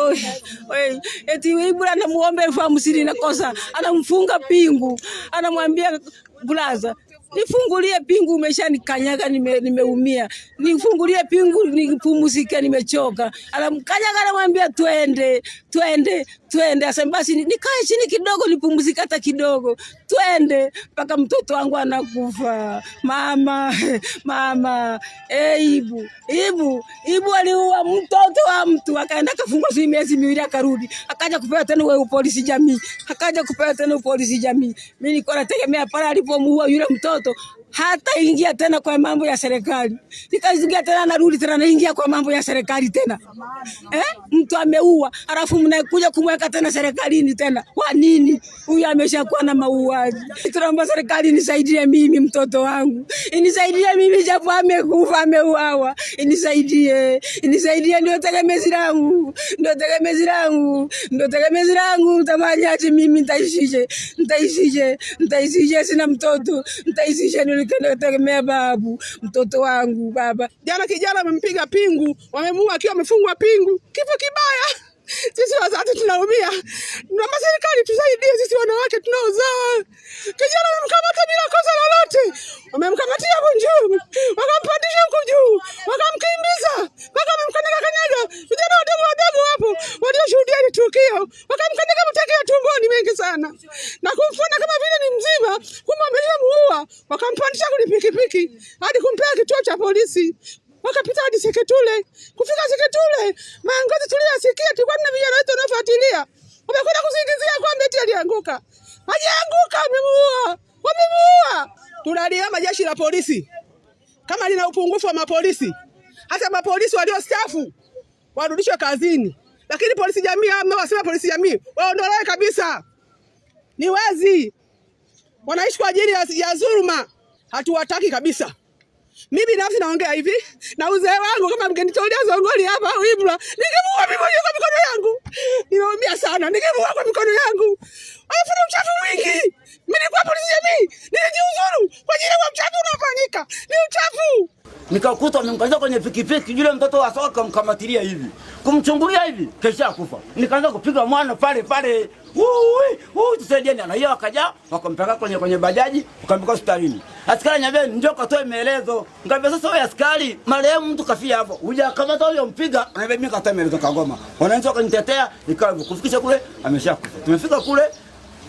Oi, eti Ibra anamuomba 50,000 nakosa, anamfunga pingu, anamwambia bulaza, nifungulie pingu, umeshanikanyaga nimeumia, nifungulie pingu nipumzike, nimechoka. Anamkanyaga, anamwambia twende, twende, twende. Asema basi nikae chini kidogo nipumzike hata kidogo, twende, mpaka mtoto wangu anakufa. Mama, mama, Ibu, Ibu, Ibu aliua mtoto wa mtu, akaenda akafungwa sijui miezi 2, akarudi, akaja kupewa tena wewe polisi jamii, akaja kupewa tena polisi jamii. Mimi nilikuwa nategemea pale alipomuua yule mtoto hata ingia tena kwa mambo ya serikali. Nikaingia tena, narudi tena, naingia kwa mambo ya serikali tena. Mtu ameua, alafu mnakuja kumweka tena serikalini tena. Kwa nini? Huyu ameshakuwa na mauaji. Tunaomba serikali inisaidie mimi mtoto wangu. Inisaidie mimi japo amekufa, ameuawa. Inisaidie. Inisaidie, ndio tegemezi langu. Ndio tegemezi langu. Ndio tegemezi langu. Nitafanyaje mimi, nitaishije? Nitaishije? Nitaishije, sina mtoto. Nitaishije, nilitegemea babu, mtoto wangu baba. Jana kijana amempiga pingu, wamemuua akiwa amefungwa pingu. Kifo kibaya. Sisi wazazi tunaumia. Tunaomba serikali tusaidie sisi wanawake tunaozaa. Kijana wamemkamata bila kosa lolote. Wamemkamatia huko juu, wakampandisha huko juu, wakamkimbiza, mpaka wamemkanyaga kanyaga. Vijana wadogo wadogo wapo walioshuhudia ile tukio, wakamkanyaga mateke ya tumboni mengi sana na kumfuna kama vile ni mzima, kumbe wameshamuua. Wakampandisha kwenye pikipiki hadi kumpea kituo cha polisi, wakapita hadi Seketule. Kufika Seketule, maangazi tuliyosikia, tulikuwa tuna vijana wetu wanaofuatilia, wamekwenda kusingizia kwamba eti alianguka. Hajaanguka, wamemuua, wamemuua. Tunaliomba jeshi la polisi, kama lina upungufu wa mapolisi, hata mapolisi waliostaafu warudishwe kazini, lakini polisi jamii, hao wasema polisi jamii waondolewe kabisa. Ni wezi, wanaishi kwa ajili ya dhuluma, hatuwataki kabisa. Mimi binafsi naongea hivi na uzee wangu, kama mgenitolea zongoli hapa au Ibra, ningemuua mimi mwenyewe kwa mikono yangu. Nimeumia sana, ningemuua kwa mikono yangu. Alifanya uchafu mwingi. Mimi nilikuwa polisi jamii, nilijiuzuru kwa ajili ya uchafu unaofanyika. Ni uchafu. Nikakuta wamemkaza kwenye pikipiki, yule mtoto wa soka mkamatilia hivi, kumchungulia hivi, kesha kufa. Nikaanza kupiga mwana pale pale, uu, tusaidieni. Na hiyo wakaja wakampeleka kwenye bajaji, wakampeleka hospitalini. Askari ananiambia njoo katoe maelezo. Nikamwambia sasa wewe askari, marehemu mtu kafia hapo, hujakamata huyo mpiga. Ananiambia mimi katoe maelezo Kagoma. Wananchi wakanitetea, nikawa kufikisha kule ameshakufa. Tumefika kule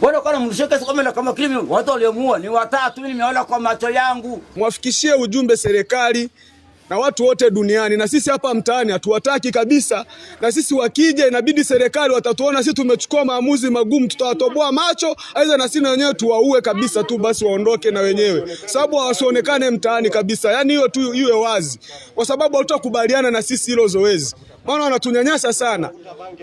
wale wakawa wanamrudishia kesi kama kama criminal. Watu waliomuua ni watatu, mimi nimeona kwa macho yangu. Mwafikishie ujumbe serikali na watu wote duniani, na sisi hapa mtaani hatuwataki kabisa. Na sisi wakija, inabidi serikali watatuona sisi tumechukua maamuzi magumu, tutawatoboa macho, aidha na sisi wenyewe tuwaue kabisa tu, basi waondoke na wenyewe, sababu wasionekane mtaani kabisa. Yani hiyo tu iwe wazi, kwa sababu hatutakubaliana na sisi hilo zoezi, maana wanatunyanyasa sana.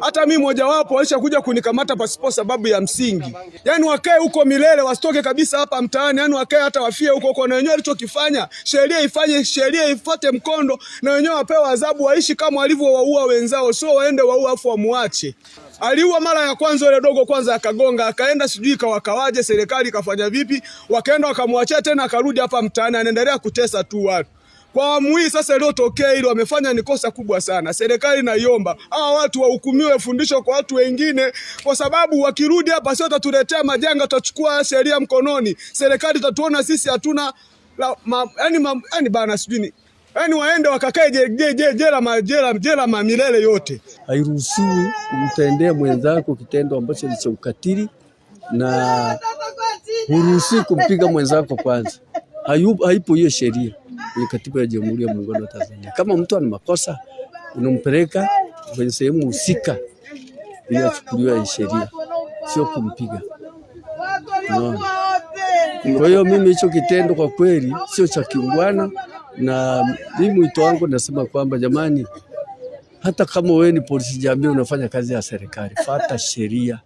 Hata mimi mmoja wapo alishakuja kunikamata pasipo sababu ya msingi. Yani wakae huko milele, wasitoke kabisa hapa mtaani, yani wakae hata wafie huko huko, na wenyewe walichokifanya sheria ifanye, sheria ifuate mkondo, na wenyewe wapewe adhabu, waishi kama walivyowaua wenzao, sio waende waua afu wamuache. Aliua mara ya kwanza yule dogo kwanza akagonga, akaenda sijui kawakawaje, serikali ikafanya vipi, wakaenda wakamwachia tena, akarudi hapa mtaani, anaendelea kutesa tu watu. Kwa awamu hii sasa iliyotokea hilo wamefanya ni kosa kubwa sana. Serikali naiomba hawa watu wahukumiwe, fundisho kwa watu wengine, kwa sababu wakirudi hapa sio watatuletea majanga, tutachukua sheria mkononi. Serikali itatuona sisi hatuna la, ma, yani, ma, yani bana sijui ni yani waende wakakae jela jela jela mamilele yote. Hairuhusiwi kumtendea mwenzako kitendo ambacho ni cha ukatili, na huruhusiwi kumpiga mwenzako kwanza. Haipo hiyo sheria kwenye katiba ya Jamhuri ya Muungano wa Tanzania. Kama mtu ana makosa unampeleka kwenye sehemu husika ili achukuliwe sheria, sio kumpiga. No. Kwa hiyo mimi hicho kitendo kwa kweli sio cha kiungwana, na mimi wito wangu nasema kwamba jamani, hata kama wewe ni polisi jamii unafanya kazi ya serikali, fuata sheria.